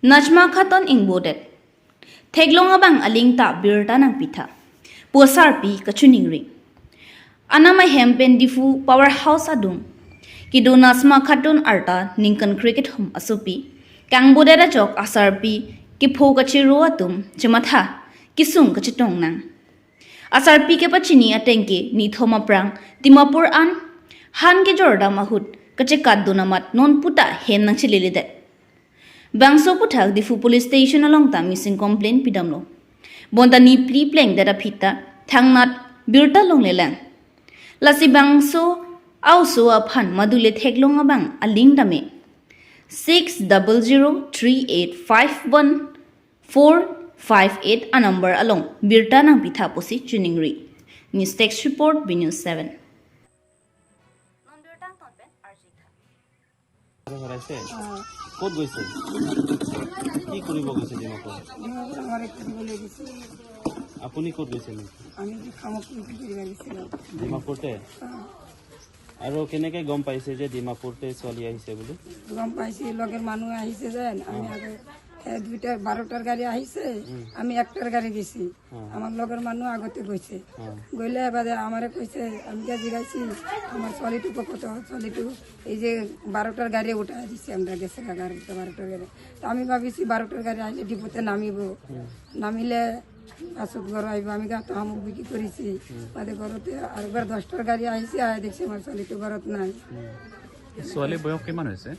Najma Khaton ingbodet Theklong abang aling ta birta nang pitha Posar pi kachuning ring Anama hempen Diphu power house adung Kidu Najma Khatun arta ningkan cricket hum asupi Kangbodera jok asar pi kipho kachi ro atum chematha kisung kachitong nang Asar pi ke pachini atengke ni thoma prang Dimapur an han ke jorda mahut kache kadunamat non puta hem nang chilili de Bangso puthak Diphu police station along ta missing complaint pidamlo bonta ni pri pleng dara phita thangnat birta long lelang lasi bangso auso aphan madule theklong abang aling dame 6003851458 a number along birta nang pitha posi chuningri. News Text Report, B News 7. হেৰাইছে। ক'ত গৈছে? কি কৰিব গৈছে ডিমাপুৰ? ডিমাপুৰ আমাৰ কৰিবলৈ গৈছে। আপুনি ক'ত গৈছে? আমি যে শামুক বিক্ৰী কৰিব গৈছিলোঁ। ডিমাপুৰতে? আৰু কেনেকে গম পাইছে যে ডিমাপুৰতে ছোৱালী আহিছে বুলি? গম পাইছি, লগের মানুহ আহিছে যেন। আমি আগে দুইটা 12টার গাড়ি আহিছে, আমি একটার গাড়ি গেছি। আমার লগের মানুহ আগতে গৈছে। গ'লে এবারে আমারে কইছে, আমি গিয়ে জিগাইছি আমার ছোৱালীটো কত, ছোৱালীটো এই যে 12টার গাড়ি উঠাই দিছে। আমরা গেছে গাড়ি 12টার গাড়ি। তো আমি ভাবিছি 12টার গাড়ি আহিলে ডিপোতে নামিব, নামিলে পাছত ঘর আহিব। আমি গাঁতো শামুক বিক্রি করেছি। বাদে ঘরতে আরেকবার 10টার গাড়ি আহিছে, আয় দেখছি আমার ছোৱালীটো ঘৰত নাই। ছোৱালীৰ বয়স কিমান হৈছে?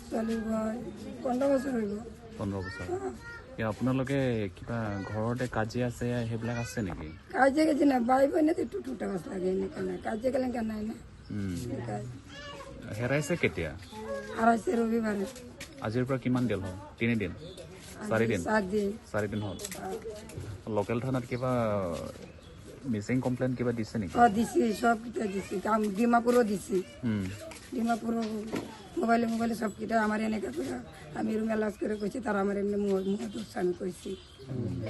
ছোৱালী বয়স 15 বছৰ হইব। 15 বছৰ। আপোনালোকে কিবা ঘৰতে কাজিয়া আছে, সেইবিলাক আছে নেকি? কাজিয়া গেছি না, ভাই বোনে একটু টুটা গাছ লাগে, এনেকা নাই, কাজিয়া কেলেঙ্কা নাই না। এনেকাই। হেৰাইছে কেতিয়া? হাৰাইছে ৰবিবাৰে। আজিৰ পৰা কিমান দিন হ'ল? 3 দিন, 4 দিন? 7 দিন। 4 দিন হ'ল। লোকেল থানাত কিবা মিচিং কমপ্লেইন কিবা দিছে নেকি? ও, দিছি, সব কিটা দিছি। ডিমাপুরও দিছি। ডিমাপুরও মোবাইলে মোবাইলে সব কিটা আমার এনেকা করে আমি রুমে লাজ করে কইছি, তারা আমার এমনি মুহ মুহ ধরছে, আমি কইছি।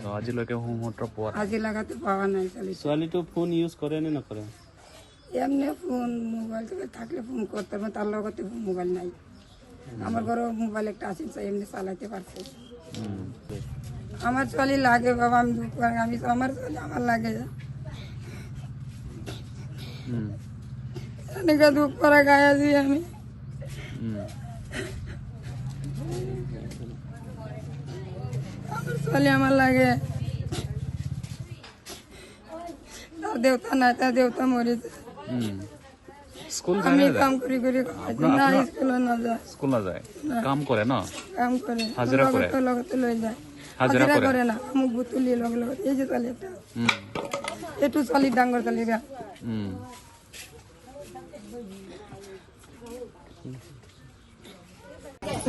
তো আজিলৈকে সুমূত্ৰ পোৱা নাই? আজি লাগাতে পাওয়া নাই ছোৱালী। ছোৱালীটো ফোন ইউজ কৰে নে নকৰে? এমনি ফোন মোবাইল টোবাইল থাকলে ফোন করতে পারবো, তার লগতে মোবাইল নাই। আমার ঘরেও মোবাইল একটা আছে, এমনি চালাইতে পারছে। আমার ছোৱালী লাগে বাবা, আমি দুঃখ পাই। আমি আমাৰ ছোৱালী আমাৰ লাগে। এনেকা দুখ কৰা গায়ে আছি আমি। আমাৰ ছোৱালী আমাৰ লাগে। তাৰ দেউতা নাই, তাৰ দেউতা মৰেছে। স্কুল যায় আমি নে নাযায়? কাম কৰি কৰি খাইছি। না, স্কুলত নাযায়। স্কুল নাযায়, কাম কৰে ন? কাম কৰে। হাজিৰা কৰে? লগতে লগতে লৈ যায়। হাজিৰা হাজিৰা কৰে? কৰে না, মোক বুটলি লগে লগত। এই যে ছোৱালী একটা, এইটো ছোৱালী ডাঙৰ ছোৱালী।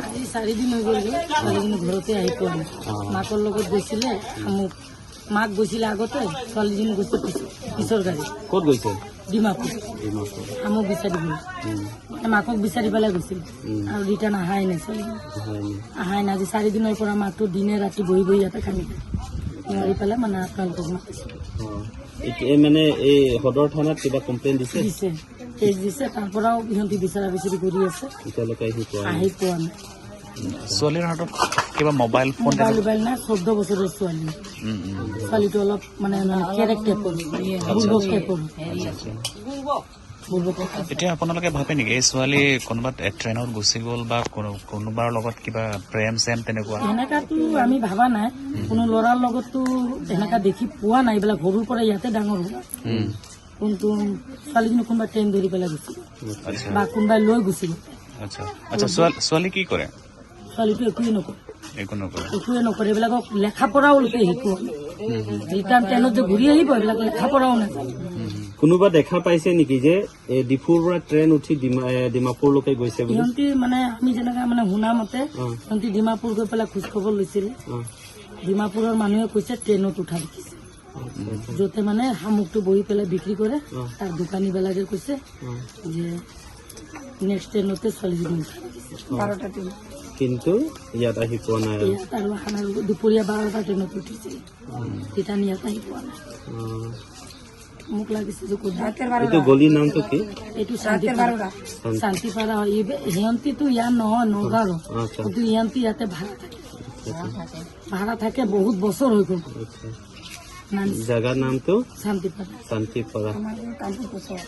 আজি 4 দিন হৈ গ'ল, ছোৱালীজনী ঘৰতে আহি পোৱা নাই। মাকৰ লগত গৈছিলে মোক, মাক গৈছিলে আগতে, ছোৱালীজনী গৈছে পিছৰ গাড়ী। ক'ত গৈছে? ডিমাপুৰ। ডিমাপুৰ। শামুক বিচাৰিবলৈ, মানে মাকক বিচাৰি পেলাই গৈছিল আৰু ৰিটাৰ্ণ অহাই নাই ছোৱালীজনী। হয় নি? অহাই নাই। আজি 4 দিনৰ পৰা মাকটো দিনে ৰাতি বহি বহি ইয়াতে কান্দি থাকে। নোৱাৰি পেলাই মানে আপোনালোকক মাতিছোঁ। অ। এতিয়া মানে এই সদৰ থানাত কিবা কমপ্লেইন দিছে? দিছে, কেছ দিছে। তাৰ পৰাও সিহঁতি বিচাৰা বিচাৰি কৰি আছে। এতিয়ালৈকে আহি পোৱা নাই? আহি পোৱা নাই। ছোৱালীৰ হাতত কিবা মোবাইল ফোন? মোবাইল মোবাইল নাই। 14 বছৰৰ ছোৱালী। উম, উম। ছোৱালীটো অলপ মানে মানে কেৰেক টাইপৰ, বুৰ্বক টাইপৰ, বুৰ্বক টাইপৰ। এতিয়া আপোনালোকে ভাবে নেকি এই ছোৱালী কোনোবা ট্ৰেইনত গুচি গ'ল বা কোনোবাৰ লগত কিবা প্ৰেম চেম তেনেকুৱা? সেনেকাতো আমি ভাবা নাই। কোনো ল'ৰাৰ লগততো সেনেকা দেখি পোৱা নাই। এইবিলাক সৰুৰ পৰা ইয়াতে ডাঙৰ হোৱা। কিন্তু ছোৱালীজনী কোনোবা ট্ৰেইন ধৰি পেলাই গুচি গ'ল বা কোনোবাই লৈ গুচি গ'ল। আচ্ছা, ছোৱালী কি কৰে? ছোৱালীটো একোৱে নকৰে। একো নকৰে? একোৱে নকৰে। এইবিলাকক লেখা পঢ়াও লোকে শিকোৱা নাই। ৰিটাৰ্ণ ট্ৰেইনত যে ঘূৰি আহিব, এইবিলাক লেখা পঢ়াও নাজানে। কোনোবা দেখা পাইছে নেকি যে এই ডিফুৰ পৰা ট্ৰেইন উঠি ডিমাপুৰলৈকে গৈছে বুলি? সিহঁতি মানে আমি যেনেকা মানে শুনা মতে, সিহঁতি ডিমাপুৰ গৈ পেলাই খোজ খবৰ লৈছিলে। ডিমাপুৰৰ মানুহে কৈছে ট্ৰেইনত উঠা দেখিছে, য'তে মানে শামুকটো বহি পেলাই বিক্ৰী কৰে। তাৰ দোকানীবিলাকে কৈছে যে নেক্সট ট্ৰেইনতে ছোৱালীজনী উঠা দেখিছে। 12টা ট্ৰেইন। কিন্তু ইয়াত আহি পোৱা নাই আৰু? ইয়াত আৰু অহা নাই। দুপৰীয়া 12টা ট্ৰেইনত উঠিছিল, ৰিটাৰ্ণ ইয়াত আহি পোৱা নাই। মোক লাগিছে যে ক'ত ৰাতিৰ এইটো 12টা। গলিৰ নামটো কি? এইটো ৰাতিৰ শান্তিপাৰা। 12টা। শান্তিপাৰা হয়। সিহঁতিতো ইয়াৰ নহয়, নগাঁৱৰ। কিন্তু ইহঁতি ইয়াতে ভাড়া থাকে। ভাড়া থাকে, বহুত বছৰ হৈ গ'ল। আচ্ছা। নাম জাগাৰ নামটো? শান্তিপাৰা। শান্তিপাৰা। আমাৰ ঘৰ কামপুৰ কোচত।